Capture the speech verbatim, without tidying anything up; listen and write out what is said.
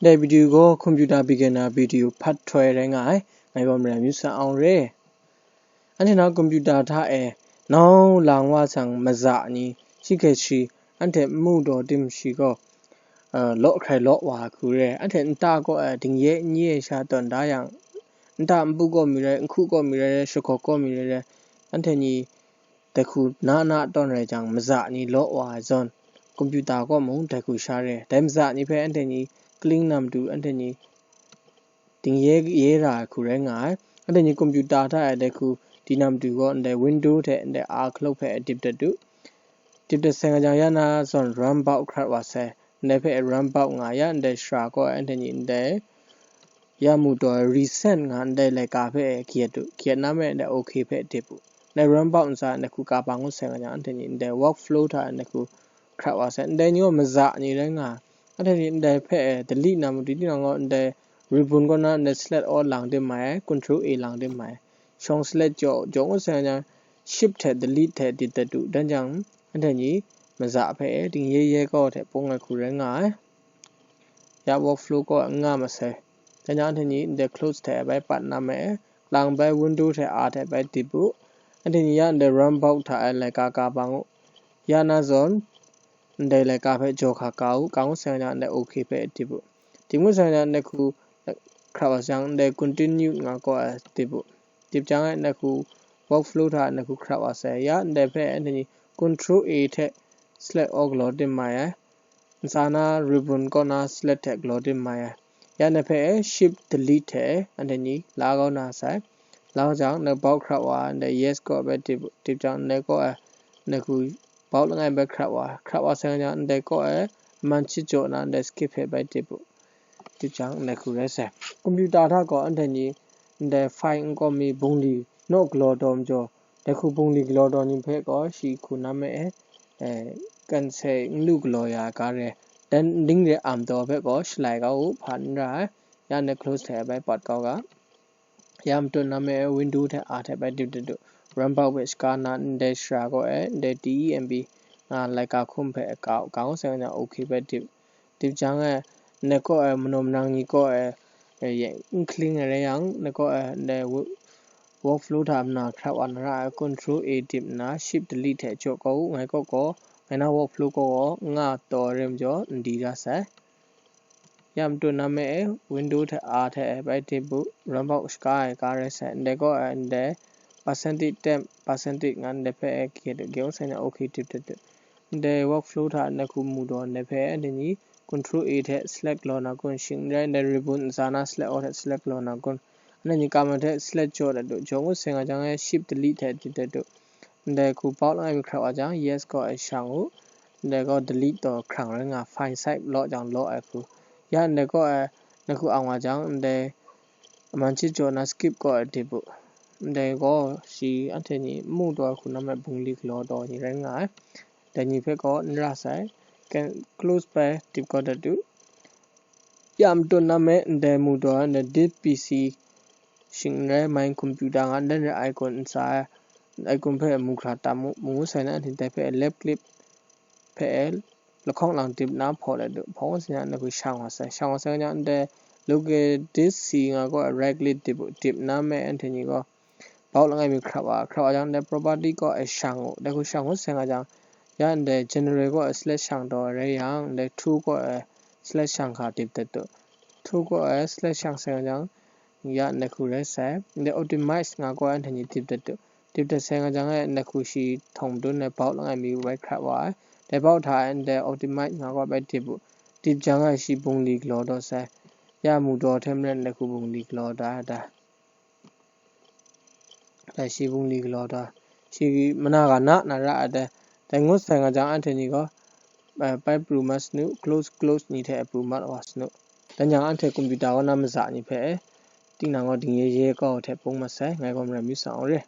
Dai video gaw computer beginner video part two rai nga ai, ngai gaw Maria Myu Sa Aung re. Anhte na computer hta e nau lang wa sang maza ni, shi hkrai shi, anhte nmu daw tim shi gaw, uh, law hkrai law wa ai hku re. Anhte nta kaw e dingye n ye sha tawn da yang, nta npu kaw mi rai, nhku kaw mi rai, rai, shakaw kaw mi rai, rai, anhte ni dai hku na na tawn rai jang, maza ni law wa ai zawn, computer kaw mung dai hku sha re. Dai maza ni hpe anhte ni kling na matu, anhte ni dingye ye ra ai hku rai nga ai. Anhte ni computer hta e dai hku di na matu gaw, ndai window hte ndai a hkaluk hpe dip dat u. Dip dat sai nga jang, ya na zawn run back hkrat wa sai. Ndai hpe run back nga ya, ndai shara kaw e anhte ni ndai ya mu taw reset nga ndai laika hpe kayat u, kayat na me ndai OK hpe dip u. Ndai run back ntsa ndai hku ka pa ngut sai nga jang, anhte ni ndai workflow hta ndai hku hkrat wa sai. Ndai ni gaw maza ni rai nga, anhte ni ndai hpe delete na matu, tinang gaw ndai ribbon kaw na ndai select all lang dim mai ai, control A lang dim mai ai. Shawng select jaw, jaw ngut sai nga jang, shift hte delete hte dip dat u, dan jang, anhte ni maza hpe dingye ye kaw hte pung ai hku rai nga ai. Ya workflow kaw n nga masai. Jan jang anhte ni ndai close hte bai pat na me, lang bai window hte a hte bai dip u. Anhte ni ya ndai run back hta e laika ka pa ngu. Ya na zawn, ndai laika hpe jaw hka ka u, ka ngut sai nga jang ndai OK hpe dip u. Dip ngut sai nga jang ndai hku hkrat wa jang, ndai continue nga kaw e dip u. Dip jang e ndai hku workflow hta ndai hku hkrat wa sai. Ya ndai hpe anhte ni control A hte select all galaw dim mai ai. Ntsa na ribbon kaw na select hte galaw dim mai ai. Ya ndai hpe shift delete hte anhte ni la kau na sai. La jang, ndai back hkrat wa, ndai yes kaw bai dip, dip jang, ndai kaw e, ndai hku back langai bai hkrat wa, hkrat wa sai nga jang, ndai kaw e, man chyaw na, ndai skip hpe bai dip u. Dip jang, ndai hku rai sai. Computer hta gaw anhte ni, ndai file n kaw mi bungli naw galaw daw majaw, dai hku bungli galaw daw ni hpe gaw shi hku na me e, eh, kan sai n lu galaw ya ai ga re, dan ning re am taw hpe gaw shalai kau u, hpa n ra ai, ya ndai close hte bai pat kau ga. Ya matut na me e window hte a hte bai dip dat u, run back hpe shaka na ndai shara kaw e, ndai T E M P nga laika hkum hpe ka u, ka ngut sai nga jang OK bai dip. Dip jang e, ndai kaw e manaw manang ni kaw e, eh, ye n hkling ai rai yang, ndai kaw e ndai wo-, workflow hta mana hkrat wa na ra ai, control A dip nna, shift delete hte jaw kau u, ngai kaw gaw, ngai na workflow kaw gaw n nga taw ai rai majaw, n di ra sai. Ya matut na me e, window hte a hte bai dip u, run back shaka ai ga rai sai, ndai kaw e ndai percentage temp, percentage nga ndai hpe e kayat u, kayat ngut sai nga jang OK dip dat u. Ndai workflow hta ndai hku mu daw ndai hpe anhte ni control A hte select galaw na kun, shing n rai ndai ribbon ntsa na select all hte select galaw na kun, anhte ni ka ma hte select jaw dat u, jaw ngut sai nga jang e shift delete hte dip dat u. Ndai hku back langai mi hkrat wa jang, yes kaw e shang u. Ndai gaw delete taw hkrang rai nga, file size law jang law ai hku. Ya ndai kaw e ndai hku ang wa jang, ndai man chyaw na skip kaw e dip u. Ndai gaw shi anhte ni n mu taw ai hku na me bungli galaw daw ni rai nga ai. Dai ni hpe gaw n ra sai. Kan close bai dip kau dat u. Ya matut na me ndai mu taw ai, ndai disk P C shing n rai, my computer nga ndai icon ntsa ai, icon hpe mu hkra tam u, mu ngut sai na anhte dai hpe left click hpe lahkawng lang dip na hpaw dat u, hpaw ngut sai na ndai hku shang wa sai, shang wa sai nga jang ndai local disk C nga gaw right click dip u, dip na me anhte ni gaw back langai mi hkrat wa, hkrat wa jang ndai property kaw e shang u, dai hku shang ngut sai nga jang, ya ndai general kaw e select shang taw ai rai yang, ndai tool kaw e select shang hkra dip dat u. Tool kaw e select shang sai nga jang, ya ndai hku rai sai. Ndai optimize nga kaw e anhte ni dip dat u. Dip dat sai nga jang e ndai hku shi htawng madun ai back langai mi bai hkrat wa ai. Dai back hta e ndai optimize nga kaw bai dip u. Dip jang e shi bungli galaw daw sai. Ya mu daw hte maren ndai hku bungli galaw da ai dai. Dai shi bungli galaw da, shi mana ga na na ra ai dai, dai ngut sai nga jang anhte ni gaw, eh, bai pru mat sanu, close, close ni hte pru mat wa sanu. Dan jang anhte computer kaw na maza ni hpe, tinang gaw dingye ye kau hte pung mat sai, ngai gaw Maria Myu Sa Aung re.